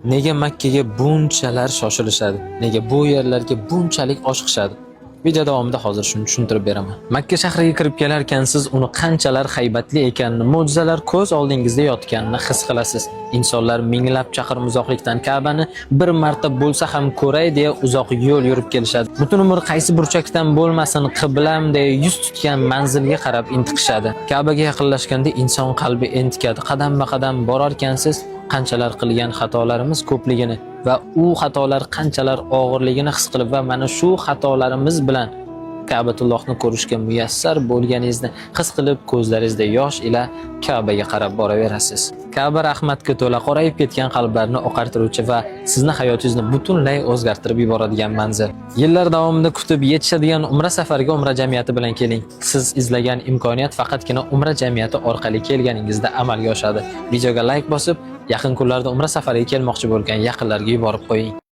Nega Makkaga bunchalar shoshilishadi? Nega bu yerlarga bunchalik oshiqishadi? Video davomida hozir shuni tushuntirib beraman. Makka shahriga kirib kelarkansiz, uni qanchalar haybatli ekanini, mo'jizalar ko'z oldingizda yotganini his qilasiz. Insonlar minglab chaqirim uzoqlikdan Ka'bani bir marta bo'lsa ham ko'ray deya uzoq yo'l yurib kelishadi. Butun umr qaysi burchakdan bo'lmasin qiblam deya yuz tutgan manzilga qarab intiqishadi. Ka'baga yaqinlashganda inson qalbi entikadi. Qadamba-qadam borarkansiz, qanchalar qilgan xatolarimiz ko'pligini va u xatolar qanchalar og'irligini his qilib va mana shu xatolarimiz bilan Ka'batullohni ko'rishga muyassar bo'lganingizni his qilib, ko'zlaringizda yosh ila Ka'baga qarab boraverasiz. Ka'ba rahmatga to'la, qorayib ketgan qalblarni oqartiruvchi va sizni hayotingizni butunlay o'zgartirib yuboradigan manzil. Yillar davomida kutib yetishadigan umra safariga Umra jamiyati bilan keling. Siz izlagan imkoniyat faqatgina Umra jamiyati orqali kelganingizda amalga oshadi. Videoga like bosib, yaqin kunlarda umra safariga kelmoqchi bo'lgan yaqinlarga yuborib qo'ying.